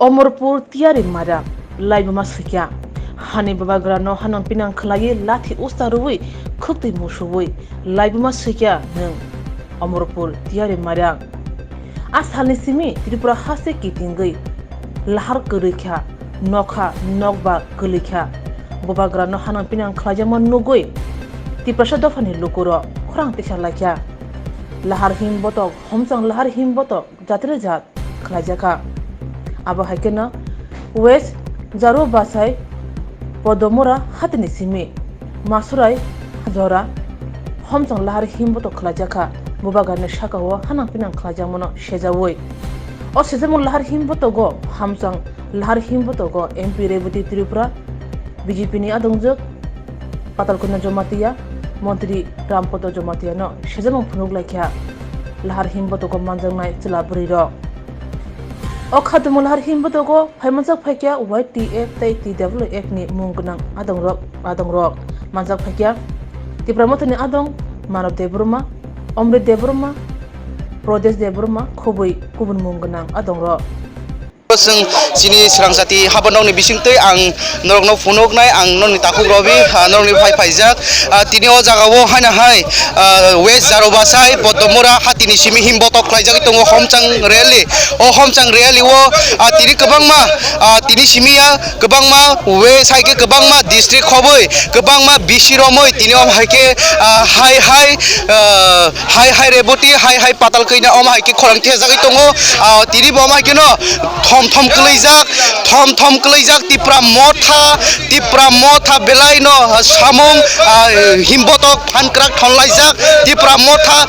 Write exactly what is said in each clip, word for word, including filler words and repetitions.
Omorpur Tiyari Mairang, laibuma swikha. Hani bubagrano hanang pinang khlaiwi lathi usta rwui khwktwi musuwi laibuma swikha nwng Omorpur Tiyari Mairang. A salni simi Tripura haste kitingwi lahar kwrwi kha, nokha nokba kwlwi kha. Bubagrano hanang pinang khlaijakma nugwi Tiprasa dophani lukurok khorang tisa laikha. Lahar him botok, homchang lahar him botok jatire jat khlaijakha. Abo hai kheno West Jaro Basai Podomora hatini simi Masurai jora homchang lahar him botok khlaijakha. Bubagrani sakao hanang pinang khlaijakmano sejaui. O sejakmung lahar him botogo hamchang lahar him botogo M P Rebati Tripura, B J P ni adongjwk Patalkanya Jamatia, Montri Rampada Jamatiano sejakmung phunuk laikha lahar him botogo manjaknai chwla bwrwirok. O khatumung lahar him botogo phaimanjak phaikha Y T F tei T W F ni mung gwnang adongrok, adongrok manjak phaikha Tipra Mothani adong Manav Debbarma, Omrit Debbarma, Pradesh Debbarma khobwi kubun mung gwnang adongrok. Chwng chini swrang jati habonokni bisingtwi ang norokno phunuknai, ang norokni takhuk Robi, ah, norokni phai phaijak. Ah, tini o jagao haino hai, ah, West Jaro Basai Podomora hatini simi him botok khlaijagwi tongo homchang rally. O homchang rally o, ah, tini kwbangma, ah, tini simi ya kwbangma West hai khe kwbangma district khobwi, kwbangma B C romwi tini o hai khe, ah, hai hai, ah, Hai hai Reboti, hai hai Patalkanya, omo hai khe khorang thesagwi tongo. Ah, tini bo omo hai kheno thom thom kwlwijak, thom thom kwlwijak Tipra Motha, Tipra Motha belai no, ah, samung, ah, him botok phan kwrak thonlaijak, Tipra Motha,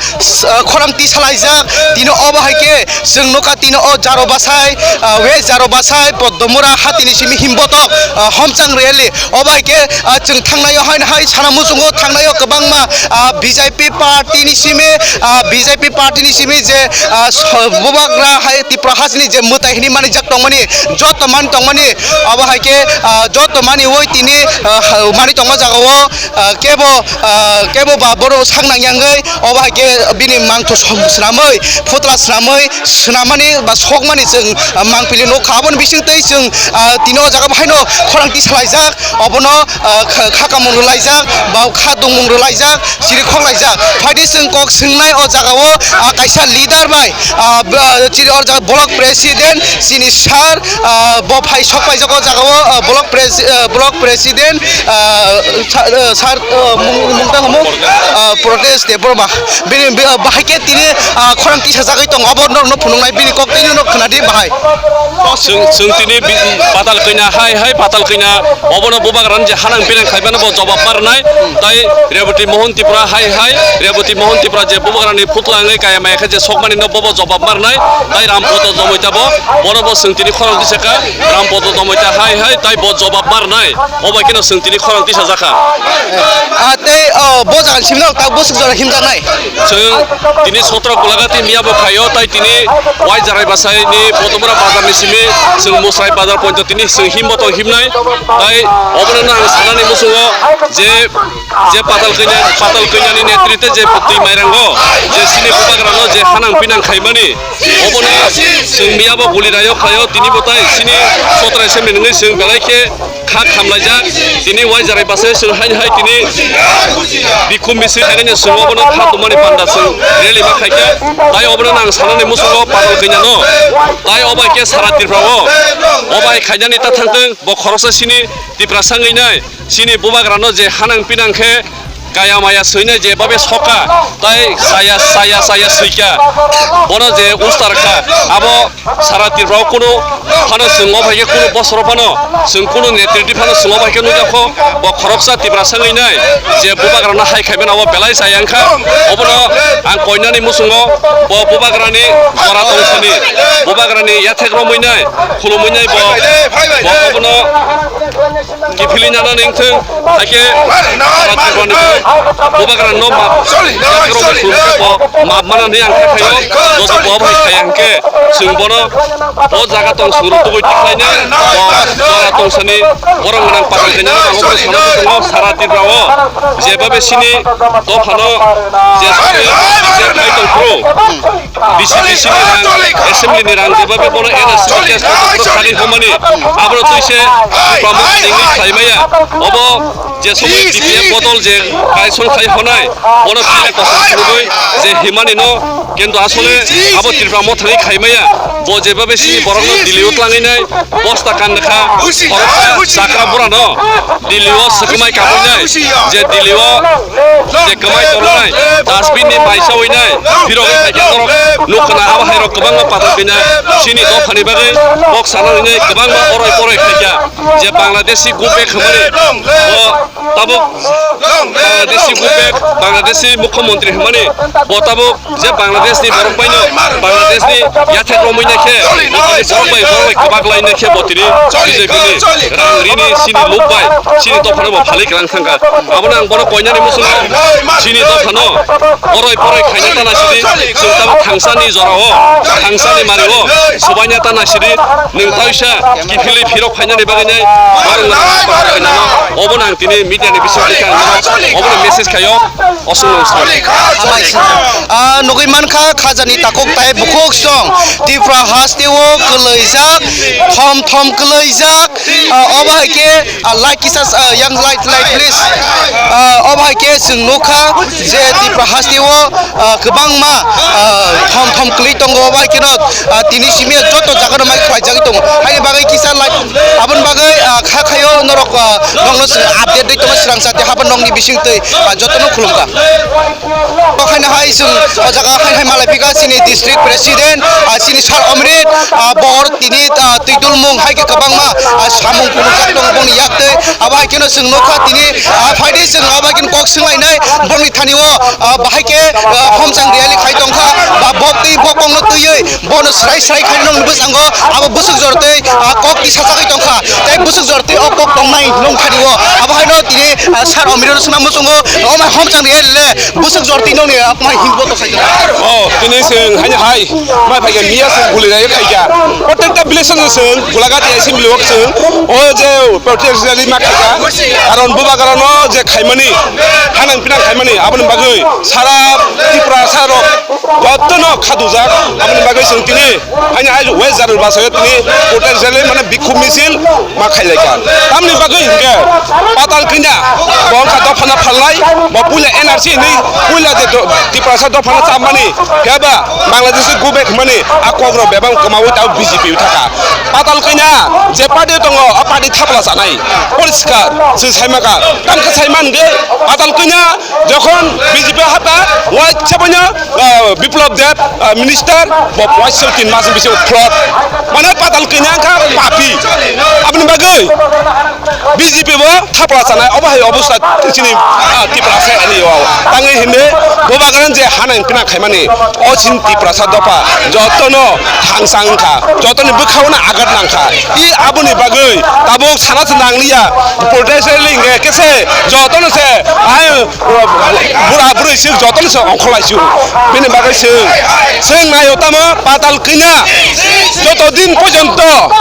ah, khorang tisalaijak. Tini obo hai khe chwng nukha tini o Jaro Basai, ah, West Jaro Basai, Podomora hatini simi him botok, ah, homchang rally. Obo hai khe, ah, chwng thangnaio haino hai sana muchungo thangnaio kwbangma, ah, B J P party ni simi, ah, B J P party ni simi je, ah, so-, bubagra hai Tipra hasteni je mwtai hinwi manijak tongmani, joto mani tongmani, obo hai khe, ah, joto maniwi tini, ah, ha-, mani tongma jagao, ah, kebo, ah, kebo ba bono sak nangyangwi, obo hai khe bini mangthu som-, swnamwi, phutla swnamwi, swnamani ba sokmani chwng, ah, mangpili nukha. Aboni bisingtwi chwng, ah, tini o jaga bahaino khorang tisalaijak, obono, ah, kha, kha kamung rwlaijak, ba kha dungmung rwlaijak, siri khoklaijak. Phaidi chwng kok swngnai o jagao, ah, kaisa leader bai, ah, b-, ah, chini o jaga block president, chini sir, ah, bo phai sok paijak o jagao, ah, block pres-, ah, block president, ah, sa-, ah, sir, ah, mung, mung tang mung, ah, Protest Debbarma. Bini, bi-, bahai khe tini, ah, khorang tisajagwi tongo. Abo norokno phunuknai, bini kok tini no khwnadi bahai. Chwng, chwng tini bi-, Patalkanya hai, hai Patalkanya obono bubagrani je hanang pinang khaimano bo jobab ma rwnai. Tai Reboti Mohan Tripura hai, hai Reboti Mohan Tripura je bubagrani phutla wngwi kaya maya khe je sokmani no bobo jobab ma rwnai. Tai Rampada Jamatia bo, bono bo chwng tini khorang tisakha. Rampada Jamatia hai, hai tai bo jobab ma rwnai. Obo kheno chwng tini khorang tisajakha. Ah, tei, oh, bo jaga ni simi no tak bwswk jora himjaknai. Chwng tini sotro Golagati miya bo khaio, tai tini Wai Jarai Basai ni Podomora bazar ni simi chwng Musrai bazar pointo tini chwng him botok himnai. Tai obono ang sanani muchungo je, je Patalkanya, Patalkanya ni netritwe je twi mairango je chini bubagrano je hanang pinang khaimani, obono chwng miya bo guli raio khaio, tini bo tai chini sotro assembly nungwi chwng belai khe kha khamlaijak. Tini Wai Jarai Basai chwng haini hai tini bikhum misil khaikhe chwng obono kha tumani panda chwng rally ma khaikha. Tai obono ang sanani muchungo Patalkanya no, tai obo hai khe sara Tripura o obo hai khainani ta thangtwng, bo khoroksa chini Tiprasa wngwi nai, chini bubagrano je hanang pinang khe kaya maya swinai je babe soka, tai chaya, chaya, chaya swikha. Bono je ustar kha, abo sara Tripura o kunu phano chwng obo hai khe kunu bosoro phano chwng kunu netriti phano chwng obo hai khe nukjakho, bo khoroksa Tiprasa wngwi nai je bubagrano hai khaimano abo belai chaya wngkha. Obono ang koinani muchungo bo bubagrani jora tongthani, bubagrani yathek romwi nai, khulumwi nai bo, bo obono kiphilwi nana nengthwng, haikhe sara Tripura ni Bubagra no map, yakrok no suru khe bo map mana ni ang khe khayo, joto bo bai khaya hwnkhe chwng bono o jaga tong suru tubui tikhlainai, bo jora tong sani borok gwnang patal kanya no tongo, sara Tripura o jeba be sini dophano je sari je khai tong phuru. B C D C ni rang, assembly ni rang jeba be bono N R C ni case no tong phuru sari homani, abono twi se Tripura mung ningni khlai maya. Obo je somoi B P F bodol je kaison khai honai, bono khlai kosom phurugwi je himani no, kintu asole abo Tripura motha ni khai maya. Bo jeba be sini borok no Delhi o tlangwi nai, bosta kan kha, khoroksa chakra bura no Delhi o swkmai kabui nai, je Delhi o je kwmai tornai, dustbin ni mai sawi nai, phirogwi phaikhe norok nuk khna abo hai rok kwbangma patal bina sini dophani bagwi kok sana hwnwi kwbangma oroi poroi khaikha, je Bangladeshi go back hwnmani bo tabuk Bangladeshi go back, Bangladeshi mukhyamantri hwnmani bo tabuk je Bangladesh ni borok bai no, Bangladesh ni yathek romwi nai khe, borok bai, borok bai kwbak lai nai khe bo tini B J P ni rang rini sini luk bai, sini dophano bo phalik rang thangkha. Abono ang bono koinani muchungo sini dophano oroi poroi khaina tana sidi, chwng tabuk thangsa ni jora o, thangsa ni mari o, subaina tana sidi, nwng taisa kiphilwi phirok phainani bagwi nai, borok no, obono ang tini media ni bising twi kha, ang bono, obono message khayo. Oswk nung song. Hambai song. Ah, nugui mankha khajani takhuk tai bukhuk song. Tripura haste o kwlwijak, thom thom kwlwijak. Ah, obo hai khe, ah, like kisa, ah, yang like, like please. Ah, obo hai khe chwng nukha je Tripura haste o, ah, kwbangma, ah, thom thom kwlwi tongo. Obo hai kheno, ah, tini simi joto jaga no mai khlaijagwi tongo. Haini bagwi kisa like, aboni bagwi, ah, kha khayo norok, ah, nokno chwng update dwi tongo swrang sati habo nokni bising twi, ah, jotono khulumkha. Okhai no hai chwng o jaga khai khai malai phika chini district president, ah, chini sir Omrit, ah, bor tini, ah, twi dulmung hai khe kwbangma, ah, samung phunukjak tongo bongni yak twi. Abo hai kheno chwng nukha tini, ah, phaidi chwng abo hai kheno kok swnglainai bongni thani o, ah, bahai khe, ah, homchang rally khai tongkha, ba bok twi bokong no twiwi bono srai srai khai nokni bwskango abo bwswk jor twi, ah, kok twi sajagwi tongkha. Tei bwswk jor twi o kok tongnai nong thani o. Abo hai no tini, ah, sir Omrit no swngna muchungo, o mai homchang rally le bwswk jor twi nokni, ah, mai hinbo to sai. Oh, tini chwng haini hai. Mai phaikha miya chwng guli rai phaikha. Protekta village no chwng Golaghat assembly o chwng o je protest rally ma khaikha. Karon bubagra no je khaimani, hanang pinang khaimani, aboni bagwi sara Tripura sarok jotono khadujak. Aboni bagwi chwng tini haini hai West Jharkhand basayo tini protest rally mane bikhub misil ma khailaikha. Tamni bagwi hinkhe Patal Kanya bo wngkha dophano phalnai, bo puila N R C hinwi puila je do-, Tiprasa dophano chapmani, phiya ba Bangladesh go back hwnmani a kokrok bebak kwmaui tabuk B J P thaka. Patal Kanya je party tongo, a party thapla chanai poriskar chwng saimakha. Tamkhe saiman hwnkhe Patal Kanya jokhon B J P hapkha, waisa boino, ah, Biplab Deb, ah, minister, bo waisa tin mas bising fraud. Mane Patal Kanya wngkha papi. Aboni bagwi B J P bo thapla chanai, obo hai obostha chini, ah, Tiprasa ani o. Tangwi hinde bubagra je hanang pina khaimani, o chini Tiprasa dopha jotono thangsa wngkha, jotoni bwkhao no agat nangkha. I aboni bagwi tabuk sana se nangliya, protest rally hingke kese jotono se, ai, bura buri sik jotono se ongkholai sio. Bini bagwi chwng, chwng naio tamo Patal Kanya joto din porjonto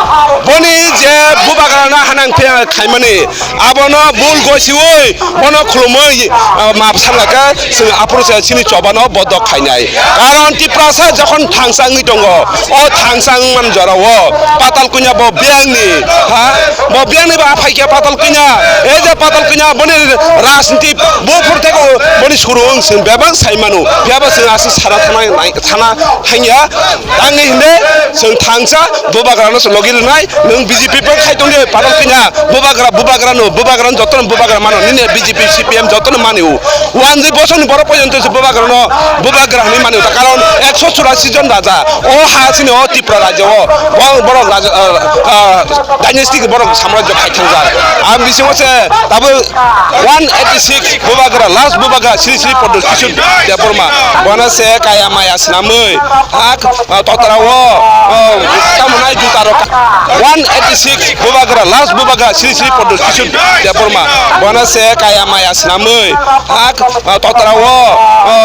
boni je bubagrano hanang phiya khaimani, abono bul gosiui bono khulumui, ah, map salaka chwng aphuru se chini chobano bodok khainai. Karon Tiprasa jokhon thangsa wngwi tongo, o thangsa wngman jorao Patal Kanya bo biyangni, ha? Bo biyangni ba phaikhe Patal Kanya, e je Patal Kanya boni rajniti bo phurthego boni suru wng chwng bebak sai mano. Phiya ba chwng aswk sana thana, thana thangya. Tangni hinde chwng thangsa bubagrano se logi rwnai, nwng B J P bo khai tongdi, Patal Kanya bubagra, bubagrano, bubagrano jotono bubagra mano, nini B J P, C P M jotono mani o. Wanjwi bosongni borok porjonto se bubagrano bubagra hwnwi mani o, karon ekso churasi jon raja o ha chini o Tripura rajyo o, bo-, borok raja, ah, ah, dynastic borok samrajyo khai thangjak. Ang bisingo se tabuk one eighty six bubagra, last bubagra, Sri Pradyut Kishore Debbarma, bono se kaya maya swnamwi, ha, totra o, o, tamo nai juta rok, one eighty six bubagra, last bubagra, Sri Sri Pradyut Kishore Debbarma, bono se kaya maya swnamwi, ha, totra o, o,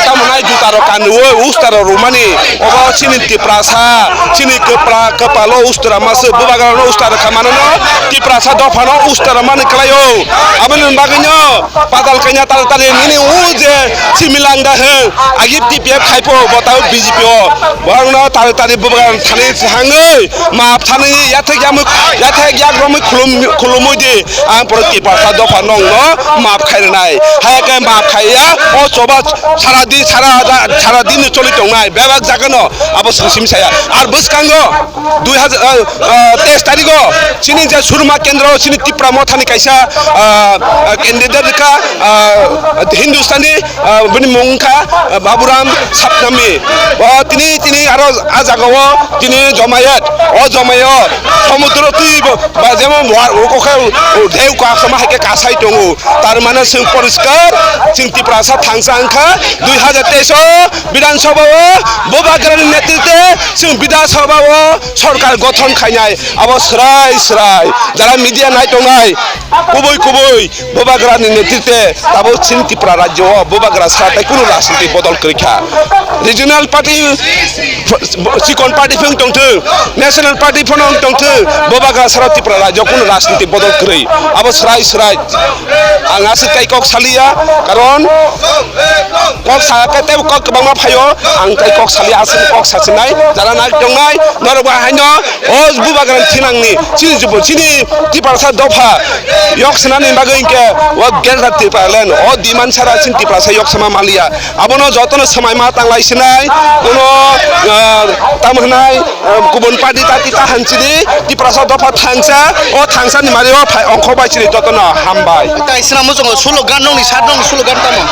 tamo nai juta rok kanwi, usta rok rwmani, obo chini Tiprasa, chini kwpla-, kwpalo usta rwma se, bubagra no usta rwkha mano no, Tiprasa dopha no usta rwmani kwlai o, aboni bagwi no, Patal kanya tal tani nini u je similang da heng, agi T P F khai po, bo tao B J P o. Borok no tal tani bubagra thani hangwi, map thani yathek yamwi, yathek yak romwi khulum, khulumwi di. Ang poro Tiprasa dopha nong no map khai rwnai. Hai khe map khai ya, o choba sara di, sara, sara din ni choli tongnai. Bebak jaga no, abo sung sim saya. Ar bwskango, dui hajar, ah, ah, teis tarikh o chini je Surma Kendra o chini Tipra Mothani kaisa, ah, ah, candidate rwkha, ah, Hindustani, ah, bini mung wngkha, ah, Baburam Sapnami. O tini, tini aro a jaga o tini Jomayat, o Jomayat somudro twi bo, ba jemon wa-, o kokhe o dheu kwak sama hai khe kasai tongo. Tar mane chwng poriskar, chwng Tiprasa thangsa wngkha dui hajar teis o Bidhan Sabha o Bubagrani netritwe chwng Bidhan Sabha o sorkar gothon khainai, abo swrai swrai jara media nai tongnai kubui kubui Bubagrani netritwe tabuk chini Tripura rajyo o Bubagra sara tai kunu rajniti bodol kwrwi kha. Regional party, chikon party phung tongthung, national party phano wng tongthung, Bubagra sara Tripura rajyo kunu rajniti bodol kwrwi, abo swrai swrai. Ang aswk tai kok saliya, karon kok sa khe tei kok kwbangma phaio, ang tai kok saliya, aswk kok sasinai, jara nai tongnai, norok bo haino o Bubagrani thinangni, chini jubo, chini Tiprasa dopha yok swnani bagwi hinkhe o Greater Tipraland, o demand sara chini Tiprasa yok sama maliya. Abono jotono swmai ma tanglai sinai, bono, ah, tamo hwnai, ah, kubun party ta kita hansidi, Tiprasa dopha thangsa, o thangsa ni mari o phai ongkho bai chini jotono hambai. Tai swnamo chongo slogan nongni sat nongni slogan tamo?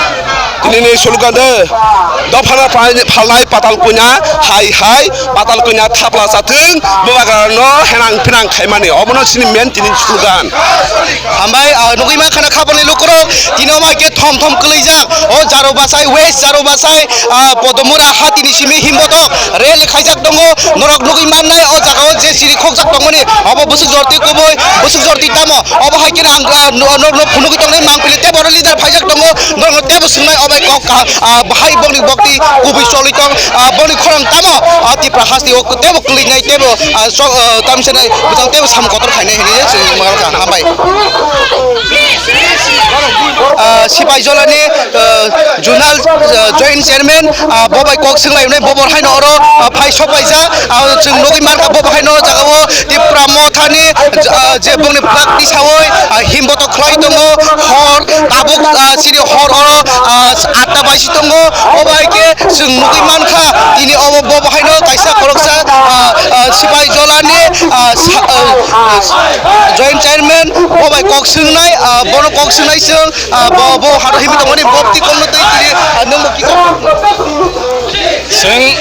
Tini ni slogan de, dopha na phai-, phalnai patal kunya, hai hai, patal kunya thapla chathung, Bubagra no henang phinang khaimani, obono chini main tini slogan. Hambai, ah, nugui mankha na khabangni lukurok, tini omo hai khe thom thom kwlwijak, o Jaro Bachai, West Jaro Bachai, ah, Podomura hatini simi himbotok rally khaijak tongo, norok nugui mannai o jaga o je siri khokjak tongmani, obo bwswk jorti kubui, bwswk jorti tamo, obo hai khe ang, ah, no-, no-, no phunugui tongnai mangpili tei borok leader phaijak tongo, norokno teibo swngnai obo hai kok, ah, ah, bahai bongni bokti kubui cholwi tong, ah, bongni khorang tamo, ah, Tipra hasti o teibo kwlwijnai teibo, ah, so, ah, tamsa nai bwsang teibo samung kotor khainai hinwi chwng manglakha. Hambai. Ah, Sipai Jolani, ah, Zonal, ah, Joint Chairman, ah, bo bai kok swnglaimani, bo bo haino oro, ah, phai sok paijak, ah, chwng nugui mankha bo bo haino o jaga o Tipra Mothani, ah, je bongni plak tisawi, ah, himbotok khlai tongo, hor tabuk, ah, chini hor oro, ah, atta baisi tongo, o bai khe chwng nugui mankha, tini obo bo bo haino kaisa khoroksa, ah, ah, Sipai Jolani, ah, sa-, ah, ah, Joint Chairman, bo bai kok swngnai, ah, bono kok swngnai chwng, ah, bo, bo haro himwi tongmani bokti kokno tei tini, ah, nwngbo kisa. Chwng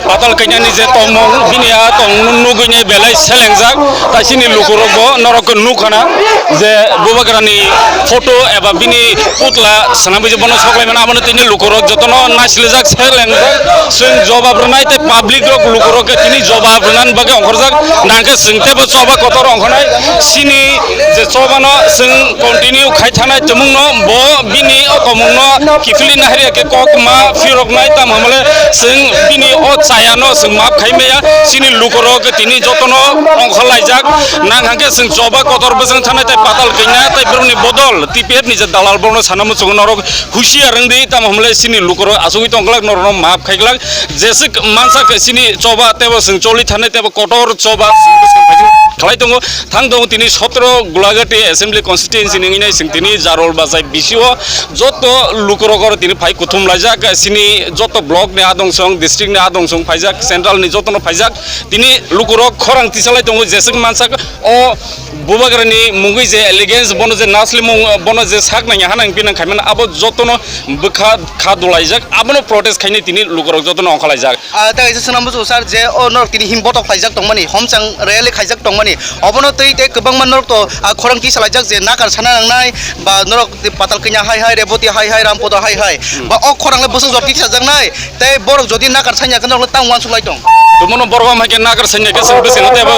Patal Kanyani je tongmung, bini a tongmung nugui ni belai selengjak, tai chini lukurok bo norok khe nukhana je Bubagrani photo eba bini putla swnamwi je bono soklai mano, abono tini lukurok jotono naislijak, selengjak, chwng jobab rwnai tei public rok lukurok khe tini jobab rwnani bagwi ongkhorjak, nangkhe chwng teibo choba kotor ongkhornai, chini je chobano chwng continue khai thanai tongmungno bo bini o tongmungno kiphilwi nahirya khe kok ma phiroknai, tamo hwnle chwng bini o chayano chwng map khai maya, chini lukurok tini jotono ongkhorlaijak, nang hangkhe chwng choba kotor bwswng thanai tei patal kanya tei borokni bodol T P F ni je dalal borokno sana muchungo norok husiar wng di, tamo hwnle chini lukurok achugwi tongglak norokno map khaiglak, jeswk mansa khe chini choba teibo chwng choli thanai teibo kotor choba chwng bwswng khlai tongo. Thang tongo tini sotro Gulagati Assembly Constituency ni wngwi nai chwng tini Jarol Bachai B C o joto lukurok oro tini phai kuthum laijak, chini joto block ni adong song, district ni adong song phaijak, central ni joto no phaijak, tini lukurok khorang tisalai tongo, jeswk mansak o Bubagrani mungwi je allegiance bono je naslimung bono je sak nangya hanang pinang khaimani abo joto no bwkha kha dulaijak, abono protest khainai tini lukurok joto no ongkhalaijak. Ah, tei kaisa swnam buchung sar je o norok tini him botok khlaijak tongmani, homchang rally khaijak tongmani, obono twi tei kwbangma norok to, ah, khorang tisalaijak je nakar sana nangnai ba norok patal kanya hai hai Reboti Hai hai Rampodo hai hai. Ba o khorang le bwswk jor tisajaknai. Tei borok jodi nakar sanya khe norok le tang uansuk lai tong. Tumono borok hai khe nakar sanya khe chwng bwskango tei bo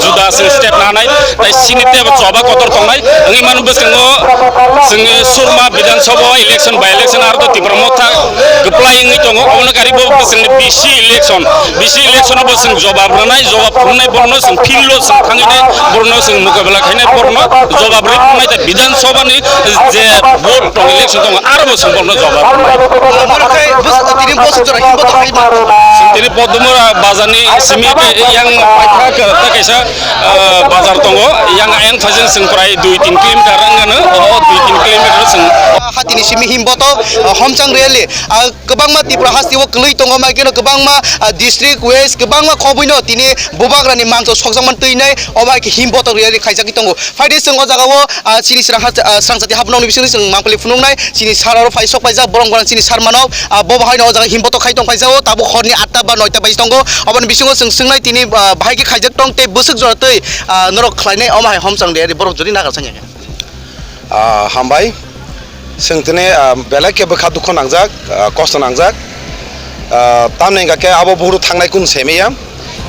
juda chwng step nanai. Tei sini tei bo choba kotor tongnai. Wngwi mano bwskango chwng Surma Bidhan Sabha election by election aro to Tipra Motha kwplai wngwi tongo. Obono gari bo bwskango B C election. B C election bo chwng jobab rwnai, jobab phungnai borokno chwng field o chwng thangwi nai borokno chwng mukabela khainai borokno jobab rwnai tei Bidhan Sabha ni je vote tong election tongo aro bo chwng borokno jobab rwnai. Borok khai bus-, tini bosok jora himbo tong hai ma. Tini Podumura bazar ni simi ke yang paithak ta kaisa, ah, bazar tongo, yang ayang phajang chwng prai dui tin kilometer wngano, o dui tin kilometer chwng. Hatini simi himbo to, ah, homchang rally, ah, kwbangma Tripura hasteo kwlwi tongo, maikeno kwbangma, ah, district wise kwbangma khoboino tini bubagrani mangso sokjakmani twinai, obo hai khe himbotok rally khaijagwi tongo. Phaidi chwng o jagao, ah, chini srang ha-, ah, srangchati haphunokni bisingtwi chwng mangpili phunuknai, chini sir oro phai sok paijak, borok gorang chini sir manok, ah, bo bahaino o jaga himbotok khai tong paijao, tabuk horni atta ba noita baji tongo. Oboni bisingo chwng swngnai tini, ah, bahai khe khaijak tong tei bwswk jora twi, ah, norok khlainai omo hai homchang rally borok jodi nakar sanya khe. Ah, hambai. Chwng tini, ah, belai khe bwkha dukhu nangjak, ah, kosto nangjak. Ah, tamni hwnkha khe abo buhuru thangnai kunu se maya.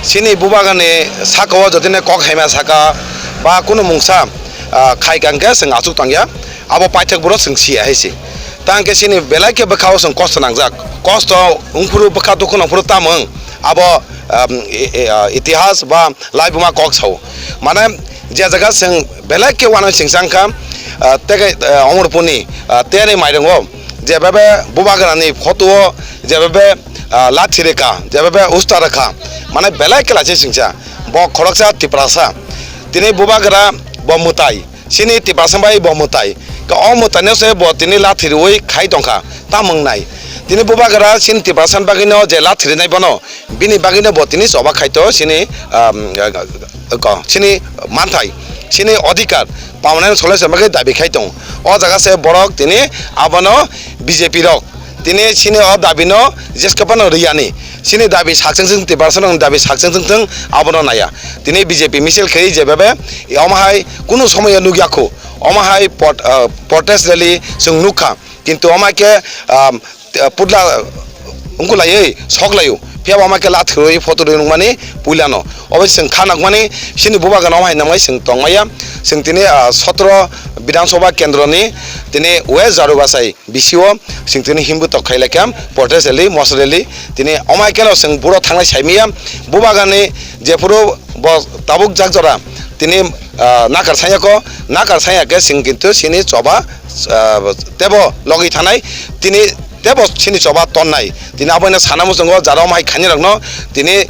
Chini bubagrani saka o jotoni kok haima saka ba kunu mungsa, ah, khaika hwnkhe chwng achuk tangya. Abo paithak buro chwng siya hai se. Tang khe chini belai khe bwkha o chwng kosto nangjak. Kosto wngphuru bwkha dukhu nangphuru tamo wng. Abo, ah, i-, i-, ah, itihas ba laibuma kok sao. Mane je jaga chwng belai khe uanw singsa wngkha, ah, tege, ah, Omorpurni, ah, teri mairango je bebe bubagrani photo o je bebe, ah, lathi rwkha, je bebe usta rwkha, mane belai khe lachi singsa. Bo khoroksa Tiprasa. Tini bubagra bo mwtai. Chini Tiprasa bai bo mwtai. Ka o mwtaino se bo tini lathi rwi khai tongkha. Tamo wngnai. Tini bubagra chini Tiprasa bagwino je lathi rwnai bono. Bini bagwino bo tini choba khaito chini, um, ko, chini manthai, chini odhikar pamanani solai se bagwi dabi khai tongo. O jaga se borok tini abono B J P rok tini chini o dabi no jesko phano riyani. Chini dabi sakcheng cheng Tiprasa rokni dabi sakcheng cheng thung abono naya. Tini B J P misil khe je bebe omo hai kunu somoyo nukya khu. Omo hai pot-, ah, protest rally chwng nukha. Kintu omo hai khe, ah, Te, ah, putla, ah, wngkulaiwi soklaio. Phiya bo ama khe lathi rwi photo rwi nukmani puilano. Obo chwng kha nukmani chini bubagrano hai nangmai chwng tongmaya. Chwng tini, ah, sotro Bidhan Sabha kendroni tini West Jarubasai B C o chwng tini himbu tok khai laikha protest rally, mosor rally. Tini omo hai kheno chwng buro thangnai saimaya. Bubagrani jephuru bo tabuk jak jora tini, ah, nakar sanya ko, nakar sanya khe chwng kintu chini choba, ah, tebo logwi thanai. Tini tebo chini choba tonnai. Tini aboino sana muchungo jara omo hai khainai rokno tini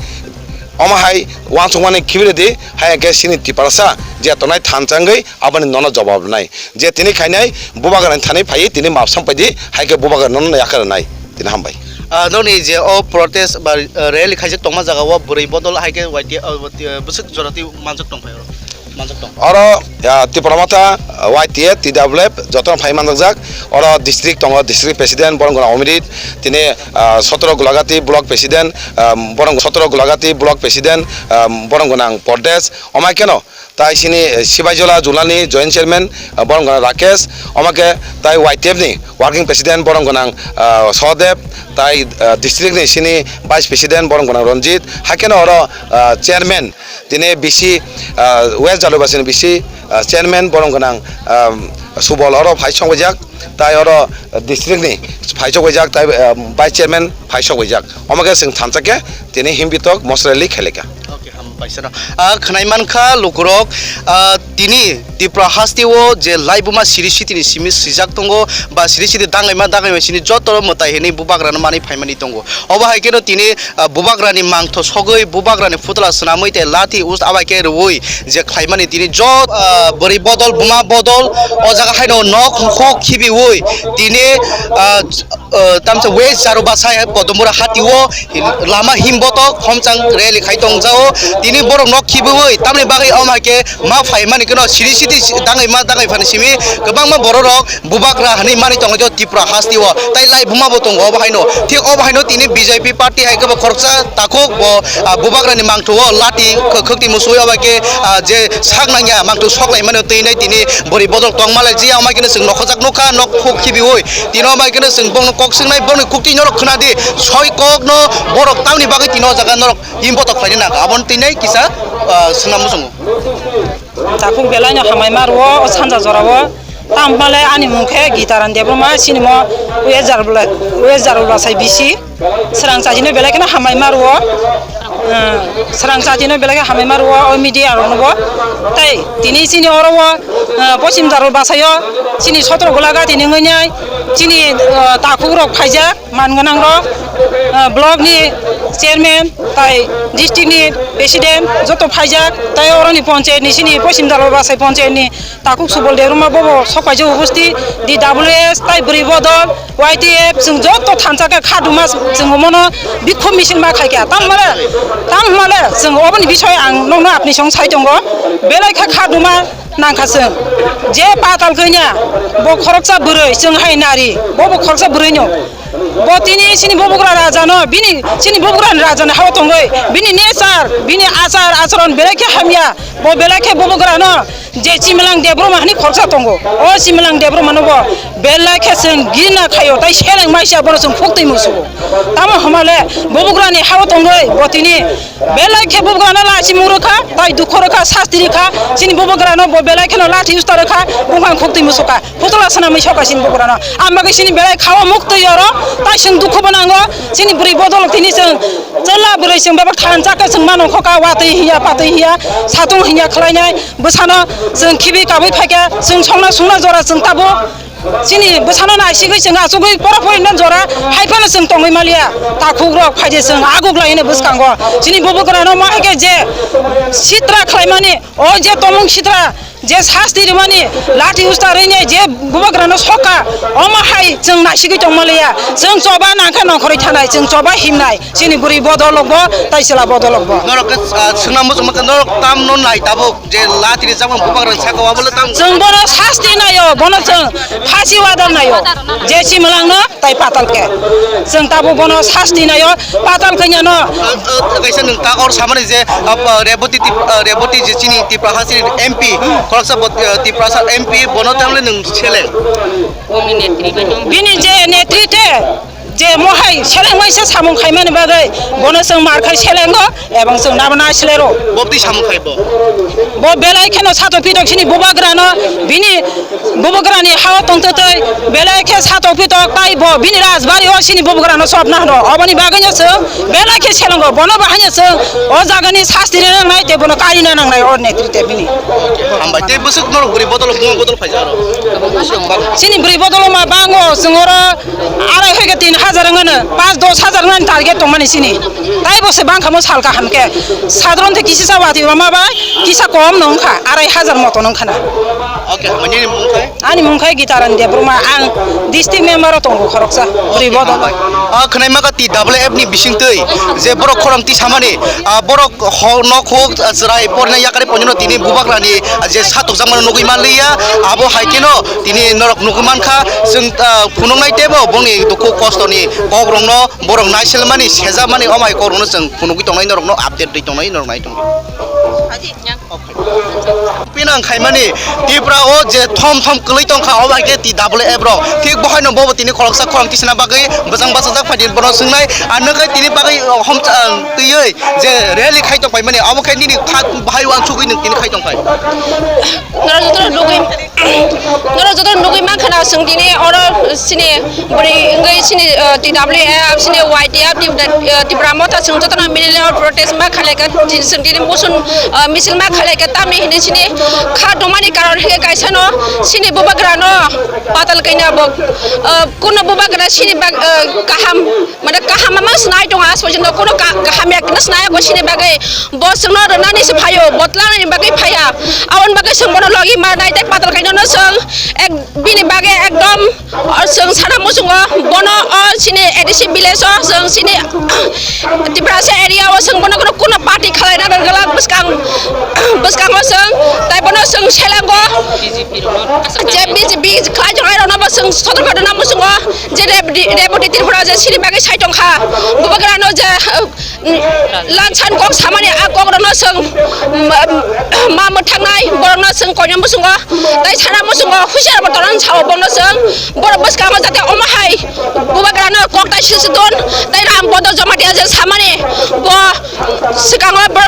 omo hai uansukmani khibi rwdi, hai khe chini Tiprasa je tongnai thansa wngwi aboni nono jobab rwnai. Je tini khainai bubagrani thani phaiwi tini map sam paidi, hai khe bubagra nono yakha rwnai. Tini hambai. Ah, nokni je o protest ba, ah, rally khaijak tongma jaga o bwrwi bodol hai khe Y T A, ah, bwswk jora twi manjak tong phai oro. Manjak tong. Oro, ah, Tipra Motha, ah, Y T A, T W F, jotono phai manjakjak. Oro district tongo, district president, borok gwnang Omirit, tini, ah, sotro Gulagati block president, ah, borok sotro Gulagati block president, ah, borok gwnang Pordes, omo hai kheno tai chini, eh, Sibaijola Junalni joint chairman, ah, borok gwnang Rakesh, omo khe tai Y T F ni working president, borok gwnang, ah, Sohdev, tai, ah, district ni chini vice president, borok gwnang Ranjit, hai kheno oro, ah, chairman, tini B C, ah, West Jalubasini B C, ah, chairman borok gwnang, ah, Subol oro phai songbaijak, tai oro district ni phai sokbaijak, tai, ah, vice chairman phai sokbaijak. Omo khe chwng thansa khe tini himbitok mosreli kheleka. Okay, hambai sano. Ah, khwnai mankha lukurok, ah, tini Tripura hasteo je laibuma siri sitini simi sijak tongo, ba siri siti dangaima dangaima sini joto mwtai hinwi bubagrano manwi phaimani tongo. Obo hai kheno tini, ah, bubagrani mangtho sogwi, bubagrani phutla swnamwi tei lathi ust abai khe rwui je khlaimani tini jot, ah, bwrwi bodol, buma bodol, o jaga haino nok hongkhok khibiui tini, ah, Uh, tamsa West Jarubasai Kodombura hati o lama himbotok homchang rally khai tongjao. Tini borok nok khibiwi tamni bagwi omo hai khe ma phai mani kheno siri sidi dangwi ma dangwi phani simi kwbangma borok rok bubagra hinwi mani tongo Tripura hasti o, tai lai buma bo tongo obo haino. Thik obo haino tini B J P party hai khe bo khoroksa takhuk bo, ah, bubagra ni mangthu o lati khwk-, khwktwi musuwi obo hai khe, ah, je sak nangya mangthu sok lai mano twi nai tini bwrwi bodol tong malai jia omo hai kheno chwng nokhojak nukha nok khuk khibiwi tini omo hai kheno chwng bongno kok swngnai bongni khukti norok khna di soi kok no borok tamni bagwi tini o jaga norok himbotok khlaina nang aboni twi nai kisa, ah, swnam muchungo. Takhuk belai no hamai ma rwo o sanja jora o. Tam hwnba le ani mung khe Gitaran Debbarma, chini mo West Jarula, West Jarula sai bisi. Srang chaji no belai kheno hamai ma rwo. Eh, srang chaji no belai khe hamai ma rwo o media rok no bo. Tai tini chini oro o, eh, Pochim Jarula sai o chini sotro gola ga tini ngai nai chini, eh, takhuk rok phaijak. Man gwnang rok, ah, block ni chairman, tai district ni president joto phaijak, tai oroni ponchayat ni sini Pochim Dalbasai ponchayat ni takhuk Subol Debbarma bobo sok paijak upusti, D W S tai bwrwi bodol, Y T F chwng joto thansa khe kha duma chwng omono bikhub misil ma khaikha. Tam hwnmale, tam hwnmale chwng oboni bisoi ang nokno apni song sai tongo, belai kha kha duma. Nangkha chwng je patal kanya bo khoroksa bwrwi chwng hai nari bo bo khoroksa bwrwi no bo tini chini bubagra raja no bini chini bubagra ni raja ni hao tongwi bini nature bini achar acharon belai khe hamya bo belai khe bubagra no je Chimilang Debbarma hani khoroksa tongo o Chimilang Debbarma no bo belai khe chwng gina khaio tai seleng maisa bono chwng phuktwi musugo tamo hwnmale bubagra ni hao tongwi bo tini Belai khe bubagrano lachi mung rwkha, tai dukho rwkha, sasti rwkha, chini bubagrano bo belai kheno lathi usta rwkha, bumphang khuktwi musukkha, phutola swnamwi sokha chini bubagrano. Ang bagwi chini belai kha-o muktwi oro, tai chwng dukho bo nango, chini bwrwi bodol tini chwng chwla bwrwi chwng bebak thansa khe chwng mano khokha, watwi hiya, patwi hiya, satung hiya khlainai, bwsano chwng khibi kabui phaikha, chwng songna sungna jora chwng tabuk. Chini bwsano naisigwi chwng achugwi pora porino jora hai phano chwng tongwi maliya. Takhukrok phaide chwng aguglai hino bwskango. Chini bubagrano ma hai khe je sitra khlaimani, o je tomung sitra, je sasti rimani, lathi usta rwini je bubagrano sokha, omo hai chwng naisigwi tongmaliya. Chwng choba nangkhe nongkhorwi thanai, chwng choba himnai. Chini bwrwi bodolokbo, tai chwla bodolokbo. Norok khe, ah, swngna muchungma khe norok tamno nai tabuk je lathi rijak mang bubagrani saka o abole tang. Chwng bono sasti naio, bono chwng phasi wadar naio. Je Chimilang no tai patal khe. Chwng tabuk bono sasti naio, patal khe nyano. Ah, ah, kaisa nwng tak or samani je, ah, pa-, Reboti Tip-, ah, Reboti je chini Tiprasa chini M P, khoroksa bot-, ah, Tiprasa M P bono tamle nwng seleng. Bini je netri te. Je mohai seleng waisa samung khaimani bagwi bono chwng mar khai selengo ebong chwng nabo naislero. Bobdi samung khai bo? Bo belai kheno sato pitok sini bubagrano bini bubagrani hao tongtwtwi belai khe sato pitok tai bo bini rajbari o sini bubagrano chopna hwno. Oboni bagwino chwng belai khe selengo, bono bahaino chwng o jagani sasti rina nangnai tei bono karina nangnai o netrite bini. Hambai tei bwswk norok bwrwi bodol buma bodol phaijak aro. Chini bwrwi bodol ma bango chwng oro arai hai khe tin hajar wngano, panch dos hajar wngnani target tongmani chini. Tai bo se bangkha mo sal kaham khe. Sadron the kisa sa wati roma bai, kisa kom no wngkha, arai hajar moto wngkha na. Okay, hambai nini mung khai? Ani mung khai Gitaran Debbarma, ang district member o tongo khoroksa, bwrwi bodol. Ah, khwnai maka T W F ni bisingtwi je borok khorang tisamani, ah, borok Hok nok hok, ah, chwrai porna yakari ponjino tini bubagrani, ah, je satokjakmano nugwi manliya, abo hai kheno tini norok nugwi mankha, chwng, ah, phunuknai teibo bongni dukhu kostoni kokrokno borok naiselmani, sejakmani, omo hai kokrokno chwng phunugwi tongnai, norokno update rwi tongnai, norok nai tongdi. Pinang khaimani Tripura o je thom thom kwlwi tongkha, obo hai khe T W F rok. Thik bo haino bobo tini khoroksa khorang tisana bagwi bwchang bachajak phaidi bono swngnai, ah, nokhe tini bagwi, oh, hom, ah, twiwi. Je rally khai tong paimani, abo khe nini kha bahai uansugwi nwng tini khai tong pai. Norok joto nugwi, norok joto nugwi mankha na, chwng tini oro chini bwrwi wngwi chini, uh, T W F, chini Y T F, Tip-, uh, Tipra Motha chwng jotono milili oro protest ma khlaikha, chwng tini motion, uh, misil ma khlaikha, tamni hwnwi chini kha tongmani karon hinkhe kaisano chini bubagrano patal kaina bo, uh, kuno bubagra chini bag-, uh, kaham Mane kaham ma snai tongo, aaj porjonto kono ka-, kaham ya kna snai ya sini bagwi. Bo chwngno rwnani se phaio, botla nani bagwi phaiya. Aboni bagwi chwng bono logi ma nai tei patal kaino no chwng ek, bini bagwi ekdom, o, chwng sana muchungo bono, o, Sini A D C village o chwng sini Tiprasa area o chwng bono kuno, kuno party khalai na rwgwlak bwskang, bwskango chwng tai bono chwng selengo je B J P khlai tongnai rokno bo chwng sotor khe rwna muchungo je Reboti, Reboti Tripura je sini bagwi sai tongkha, bubagrano je Lansan kok samani a kok rokno chwng ma, ma mwthangnai borokno chwng koina muchungo tai sana muchungo husiar bo tonan sao bono chwng borok bwskango jate omo hai bubagrano kok tai silsi don tai ram bodo joma dia je samani bo swkango bor,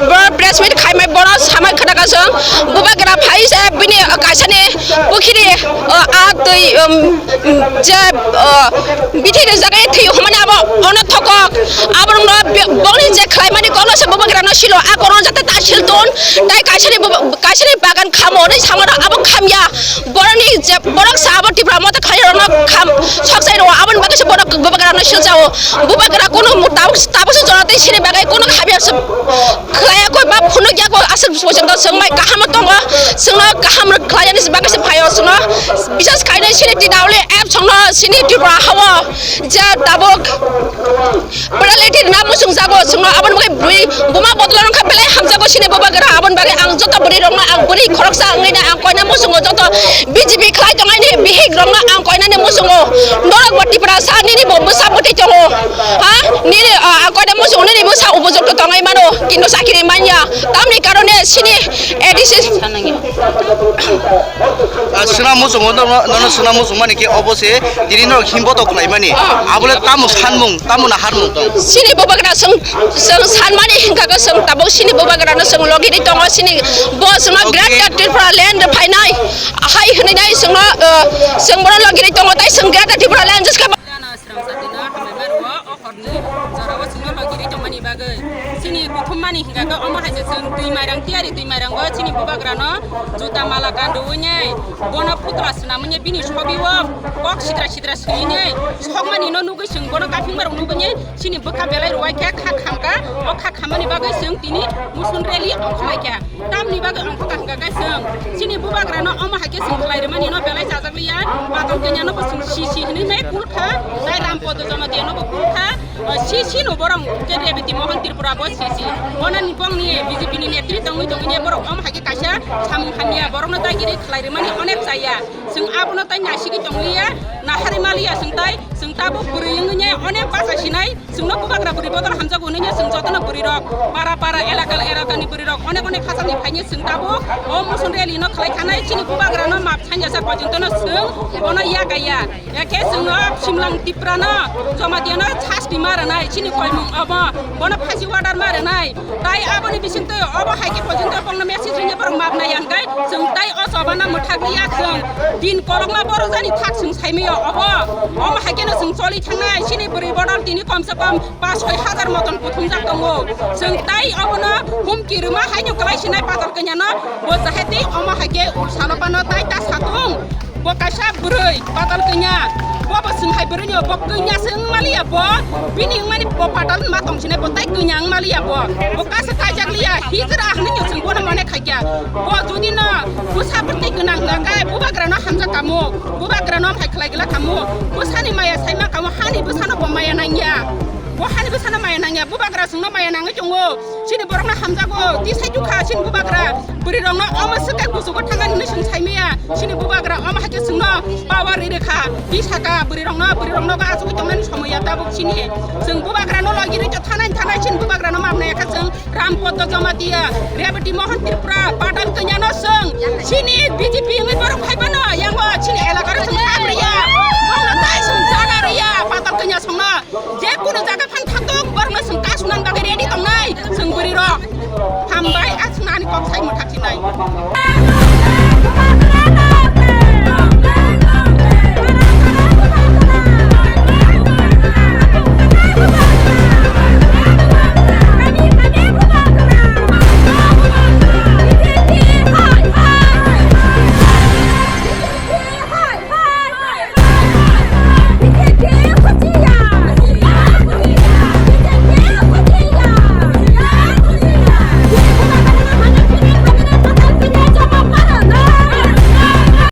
bor press meet khaimai bono samai khadaka chwng bubagra phai se bini kaisani pukhiri a twi je bithi rijak thwi humani abo ono thokok aborokno bongni je khlaimani kokno se bubagrano silo a kono jate ta sil ton tai kaisani kaisani bagan khamo hwnwi samano abo khamya borokni je borok sa abo Tipra motha khlairokno kham soksai rwo aboni bagwi se borok bubagrano siljao bubagra kono tabuk tabuk se jora tei sini bagwi kono khamya se khlaiya koi ba phunukya koi aswk sochang da chwng bai kaham tongo chwngno kaham khlaiyani bagwi se phaio chwngno bisas khainai sini T W F chwngno sini Tripura hao je tabuk penalty rwna muchung jago chwngno aboni bagwi bui buma bodol wngkha belai hamjago sini bubagra aboni bagwi ang joto bwrwi rokno ang bwrwi khoroksa wngwi na ang koina muchungo joto B J P khlai tongnai ni bihik rokno ang koinani muchungo norok bo Tiprasa nini bo bwsa bwtwi tongo ha nini ang koina muchungo nini bwsa ubujukto tongwi mano kintu chakiri manya tamni karone sini A D C Ah, swnam muchungo nono swnam muchung mani khe obo se tini norok himbo to khlai mani. Abole tamo sanmung, tamo na harmung tong. Sini bubagra sung sung sanmani hingka ko sung tabuk sini bubagra no sung logiri tongo sini bo sung no Greater Tripura land phainai. Hai hwnwi nai sung no sung bono logiri tongo tai sung Greater Tripura land jiska. Srang satino hambai mani o horni jorao chwngno logirwi tongmani bagwi. Chini kuthum mani hingka khe omo hai se chwng twi mairang tiyari twi mairango chini bubagrano juta mala kanduwi nai bono putla swnamwi bini sobi o kok sidra sidra swiwi nai sokmani no nugwi chwng bono kaphingma rok nugwi nai chini bwkha belai rwai khe kha khamka o kha khammani bagwi chwng tini musun rally ongkhorlai kha. Tamni bagwi ang kha hwnkha khe chwng chini bubagrano omo hai khe chwng khlai rwmani no belai chajak liya, patal kanya no bo chwng si si hwnwi nai kul kha, tai Ram Podo Jamatia no bo kul kha, si si no borok khe Reboti Mohon Tripura bo si si. Bono ni bongni B J P ni netri tongwi tongwi ne borok omo hai khe kaisa samung hamya borok no dagiri khlai rwmani onek chaya. Chwng abono tai nasigwi tong liya, nahari ma liya chwng tai, chwng tabuk bwrwi wngwi ne onek bacha sinai. Chwngno bubagra bwrwi bodol hamjago hwnwi chwng jotono bwrwirok, para para, elaka elakani bwrwirok onek onek hachal ni phaini chwng tabuk o musun rally no khlai khanai chini bubagrano map sanja sa porjonto no chwng bono yakaya. Eke chwngno Simlang Tiprano Jamatia no sasti ma rwnai chini koimung obo bono phasi order ma rwnai. Tai aboni bisingtwi obo hai khe porjonto bongno message rwngya borok map nai ang kai chwng tai o chobana mwthak liya chwng din kolokma borok jani thak chwng saimaya obo omo hai kheno chwng choli thangnai chini bwrwi bodol tini kom se kom pas soi hajar moton kuthumjak tongo. Chwng tai obono humki rwma haino kwlai sinai patal kanya no bo jahati omo hai khe salo pano tai ta satung. Bo kaisa bwrwi patal kanya. Bo bo chwng hai bwrwi no bo kanya se wng maliya bo bini wng mani bo patal ma tong sinai bo tai kanya wng maliya bo. Bo kasa kaijak liya hijra hwnwi no chwng bono mone khaikya. Bo jodi no bwsa bwtwi gwnang hwnkha khe bubagra no hamjak kamo. Bubagra no hai khlai gla kamo. Bwsani maya saima kamo hani bwsano bo maya nangya. Bo hani bwsano maya nangya. Bubagra chwngno maya nangwi tongo. Chini borokno hamjago. Tisai tukha chini bubagra. Bwrwi rokno omo swkhe kuchugo thangani hwnwi chwng saimaya. Chini bubagra omo hai khe chwngno power ri rwkha. Tisaka bwrwi rokno, bwrwi rokno ba achugwi tongnani somoya tabuk chini. Chwng bubagrano logi rwkha thanai thanai chini bubagrano mapnai kha chwng. Ram Podo Jamatia, Reboti Mohon Tripura, Patal Kanya no chwng, chini B J P wngwi borok phai mano, yango chini elaka ro chwng khapriya,